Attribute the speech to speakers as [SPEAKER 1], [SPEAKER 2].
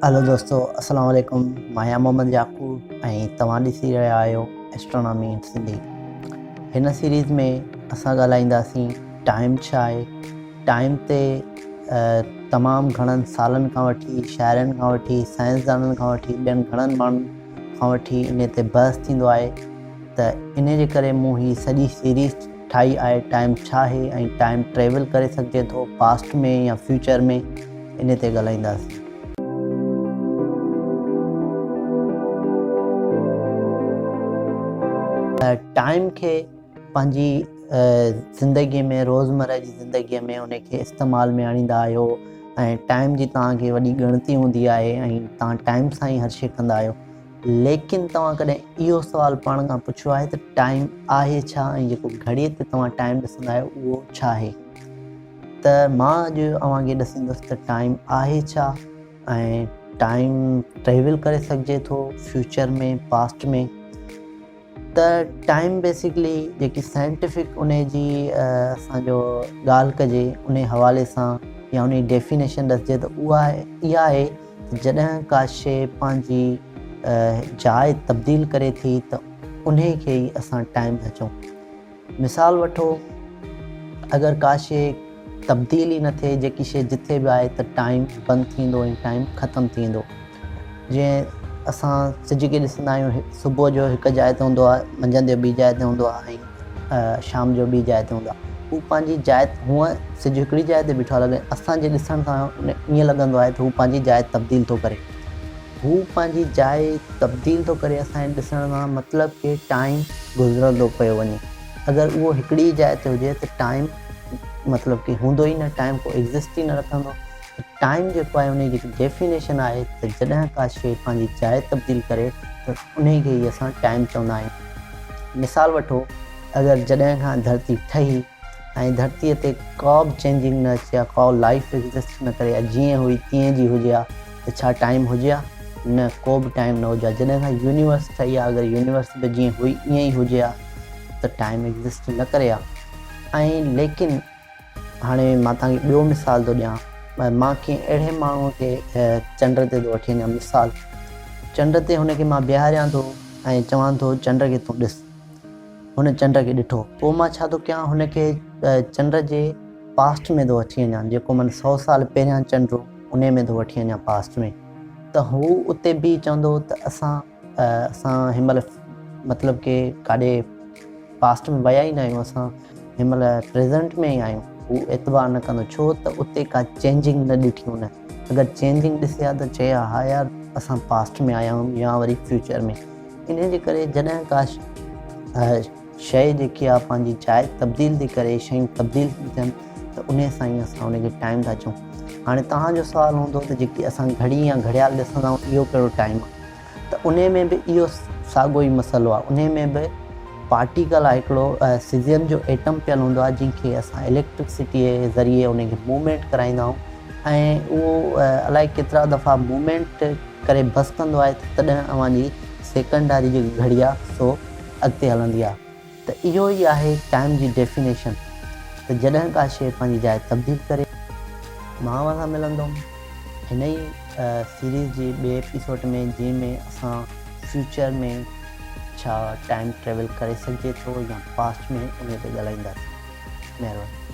[SPEAKER 1] هلو دوستو السلام عليڪم مان آهيان محمد يعقوب ۽ توهان ڏسي رهيا آهيو ايسٽرونامي ان سنڌي. هن سيريز ۾ اسان ڳالهائينداسين ٽائيم ڇا آهي، ٽائيم تي تمام گهڻن سالن کان وٺي شاعرن کان وٺي سائنسدانن کان وٺي ٻين گهڻن ماڻهن کان وٺي ان تي بحث ٿيندو آهي ته ان جي ڪري مون هي سڄي سيريز ٺاهي آهي ٽائيم ڇا آهي ۽ ٽائيم ٽريول ڪري سگهجي ٿو پاسٽ ۾ يا فيوچر ۾ ان تي ڳالهائينداسين. ٽائيم کي پنهنجي زندگي ۾ روزمره جي زندگي ۾ ان کي استعمال ۾ آڻيندا آهيو ۽ ٽائيم جي توهان کي وڏي ڳڻتي هوندي آهي ۽ توهان ٽائيم سان ئي هر شي ڪندا آهيو ليڪن توهان ڪڏهن اهو سوال پاڻ کان پڇيو آهي ته ٽائيم آهي ڇا ۽ جيڪو گهڙي تي توهان ٽائيم ڏسندا آهيو اهو ڇا آهي ته مان اڄ اوهان کي ڏسيندس ته ٽائيم آهي ڇا ۽ ٽائيم ٽريول ڪري سگهجي ٿو فيوچر ۾ پاسٽ ۾ ته ٽائيم بيسڪلي جيڪي سائنٽيفڪ ان جي اسانجو ڳالهه ڪجي ان حوالي سان يا ان جي ڊيفينيشن ڏسجي ته اها اها آهي ته جڏهن ڪا شي پنهنجي جاء تبديل ڪري ٿي ته ان کي ئي اسان ٽائيم ٿا چئون. مثال وٺو اگر ڪا شيء تبديل ئي نه ٿئي جيڪي شيء جٿي به آهي ته ٽائيم بند ٿيندو ۽ ٽائيم ختم ٿي ويندو. جيئن اسان سج کي ڏسندا آهيون صبح جو هڪ جاء تي هوندو آهي منجهند جو ٻي جاء تي هوندو آهي ۽ شام جو ٻي جاء تي هوندو آهي. هو پنهنجي جاء هونء سج هڪڙي جاء تي بيٺو آهي ليڪن اسان جي ڏسڻ سان ائين لڳندو آهي ته هو پنهنجي جاء تبديل ٿو ڪري. هو پنهنجي جاء تبديل ٿو ڪري اسان جي ڏسڻ سان مطلب ڪي ٽائيم گذرندو پيو وڃي اگر اهو هڪڙي ئي جاء تي هجي ته ٽائيم مطلب ڪي هوندو ئي نه ٽائيم ڪو ايگزسٽ ئي نه رکندو ته ٽائيم جيڪو آهي ان جي جيڪي ڊيفينيشن آهي ته جڏهن ڪا شيء پنهنجي جاء تبديل ڪري ته انهي کي ئي اسان ٽائيم چوندا آهيون مثال وٺو اگر جڏهن کان ڌرتي ٺهي ۽ ڌرتيء تي ڪا به چينجنگ نه اچي ها، ڪا لائيف ايگزسٽ نه ڪري ها، جيئن هئي تيئن جي هجي ها ته ڇا ٽائيم هجي ها؟ نه ڪو به ٽائيم نه هجي ها. جڏهن کان يونيورس ٺهي ها اگر يونيورس به جيئن هئي ايئن ئي هجي ها ته ٽائيم ايگزسٽ نه ڪري ها. ۽ ليڪن هاڻي مان توهان کي ٻيو مثال ٿو ڏيان، مان ڪنهن اهڙي ماڻهوء کي چنڊ تي ٿو وٺي وڃان مثال چنڊ تي هن کي مان بيهاريان ٿو ۽ چوان ٿو چنڊ کي تون ڏس. هن چنڊ کي ڏٺو. پوء مان ڇا ٿو ڪيان، هن کي چنڊ جي پاسٽ ۾ ٿو وٺي وڃان، جيڪو من سئو سال پهريان چنڊ هو، انهي ۾ ٿو وٺي وڃان پاسٽ ۾. ته هو اتي بيهي چوندو ته اسان اسان هن مهل مطلب ڪي ڪاڏي پاسٽ ۾ ويا ئي نه آهيون، اسان هن مهل پريزنٽ ۾ ئي آهيون. هو اعتبار نه ڪندو، ڇو ته اتي ڪا چينجنگ نه ڏٺي هن. اگر چينجنگ ڏسي ها ته چئي ها، ها يار اسان پاسٽ ۾ آيا آهيون يا وري فيوچر ۾. انهيء جي ڪري جڏهن ڪا شيء جيڪي آهي پنهنجي جاء تبديل ٿي ڪري، شيون تبديل ٿيون ٿين ته انهيء سان ئي اسان ان کي ٽائيم ٿا چئون. هاڻي توهان جو سوال هوندو ته جيڪي اسان گهڙي يا گهڙيال ڏسندا آهيون اهو ڪهڙو ٽائيم آهي؟ ته انهيء ۾ به اهو ساڳيو ئي مسئلو آهي. انهيء ۾ به پارٽيڪل آهي هڪڙو سيزيم جو ايٽم پيل هوندو آهي جنهن کي اسان اليڪٽرڪسٽيء جي ذريعي ان کي موومينٽ ڪرائيندا آهيون ۽ اهو الائي ڪيترا دفعا موومينٽ ڪري بس ڪندو آهي ته تڏهن اوهان جي سيڪنڊ واري جيڪي گهڙي آهي سو اڳتي هلندي آهي ته اهو ئي آهي ٽائيم جي ڊيفينيشن ته جڏهن ڪا شيء پنهنجي جاء تبديل ڪري. مان اوهان سان ملندم هن ئي سيريز جي ٻئي ايپيسوڊ ۾ جنهن ۾ اسان فيوچر ۾ ڇا ٽائيم ٽريول ڪري سگهجي ٿو يا پاسٽ ۾ انهي تي ڳالهائينداسين. مهرباني.